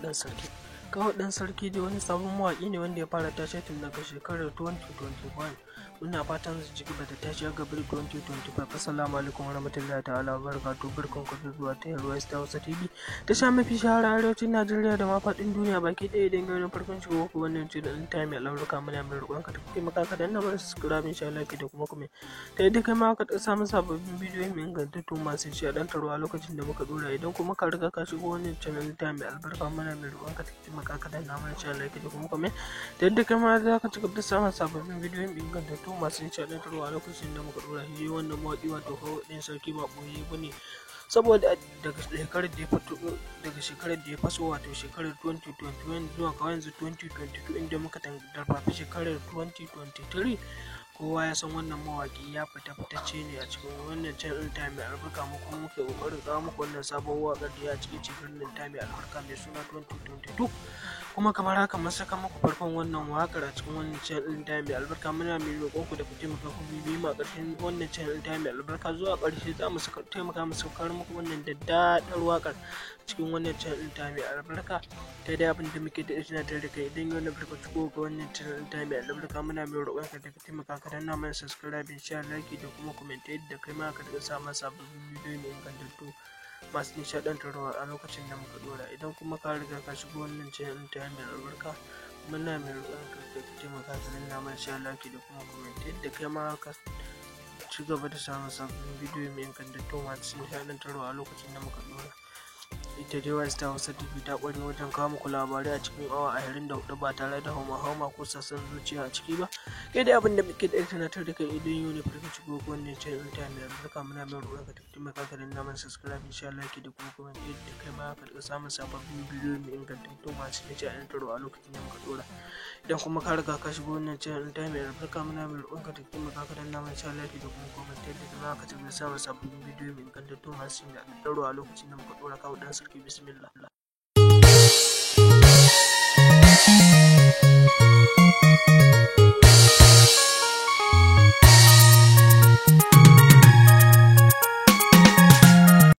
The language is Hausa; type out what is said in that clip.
Ɗan Sarki. Kawu Ɗan Sarki dai wani sabon mawaƙi ne wanda ya fara tashi tun daga shekarar 2021. Muna fatan su ci gaba da tashi a gabar 2025. Assalamu alaikum warahmatullahi ta'ala wabarakatuh. Barkan ku da zuwa ta Yarwa Star Hausa TV. Tasha mafi shahara arewacin Najeriya da ma faɗin duniya baki ɗaya. Idan yau na farkon shigo ku wannan ce da ɗan time albarka, muna mai roƙon ka taimaka ka danna mana subscribe, insha Allah, da kuma comment. Ta yadda kai ma ka samu sababbin bidiyoyi mai ingantattu masu nishaɗantarwa a lokacin da muka ɗora. Idan kuma ka riga ka shigo wannan channel ta mai albarka, muna mai roƙon ka taimaka ka danna mana share, like da kuma comment, ta yadda kai ma za ka ci gaba da samun sababbin bidiyoyi mai ingantattu masu nishaɗantarwa a lokacin da muka ɗora. Shi wannan mawaƙi, wato Kawu Ɗan Sarki, ba ɓoye ba ne, saboda daga shekarar da ya fito, daga shekarar da ya faso, wato shekarar 2021 zuwa kawai yanzu 2022, inda muka darfafi shekarar 2023, kowa ya san wannan mawaƙi ya fita fitacce ne a cikin wannan channel ta mai albarka. Mu kuma muke ƙoƙarin kawo muku wannan sabon waƙar da ya cikin shekarar nan ta mai albarka mai suna 2022. Kuma kamar haka mun saka muku farkon wannan waƙar a cikin wannan channel ta mai albarka. Muna mai roƙon ku da ku taimaka ku bibiye mu a ƙarshen wannan channel ta mai albarka zuwa ƙarshe. Za mu saka taimaka mu saukar muku wannan daddaɗar waƙar cikin wannan channel ta mai albarka. Ta dai abin da muke da tunatar da kai, idan yau na farko shigo ga wannan channel ta mai albarka, muna mai roƙon ka da ka taimaka ka danna mana subscribe, share, like da kuma comment, yadda kai ma ka daga samun sababbin bidiyo mai ingantattu masu nishaɗantarwa a lokacin da muka ɗora. Idan kuma ka riga ka shigo wannan channel ta mai albarka, muna mai roƙon ka da ka taimaka ka danna mana share, like da kuma comment, yadda kai ma ka ci gaba da samun sabbin bidiyo mai ingantattu masu nishaɗantarwa a lokacin da muka ɗora. Ita dai West Hausa TV ta ƙware wajen kawo muku labarai a cikin awa 24 ba tare da hauma-hauma ko sassan zuciya a ciki ba. Kai dai abin da muke da tunatar da kai, idan yau ne farkon shigo ko wannan channel ta mai albarka, muna mai roƙon ka taimaka ka danna mana subscribe, insha Allah, da kuma comment, yadda kai ma ka riƙa samun sababbin bidiyo mai ingantattu masu nishaɗantarwa a lokacin da muka ɗora. Idan kuma ka riga ka shigo wannan channel ta mai albarka, muna mai roƙon ka taimaka ka danna mana share, like da kuma comment, yadda kai ma ka ci gaba da samun sababbin bidiyo mai ingantattu masu nishaɗantarwa a lokacin da muka ɗora. Kawu Ɗan Sarki, bismillah.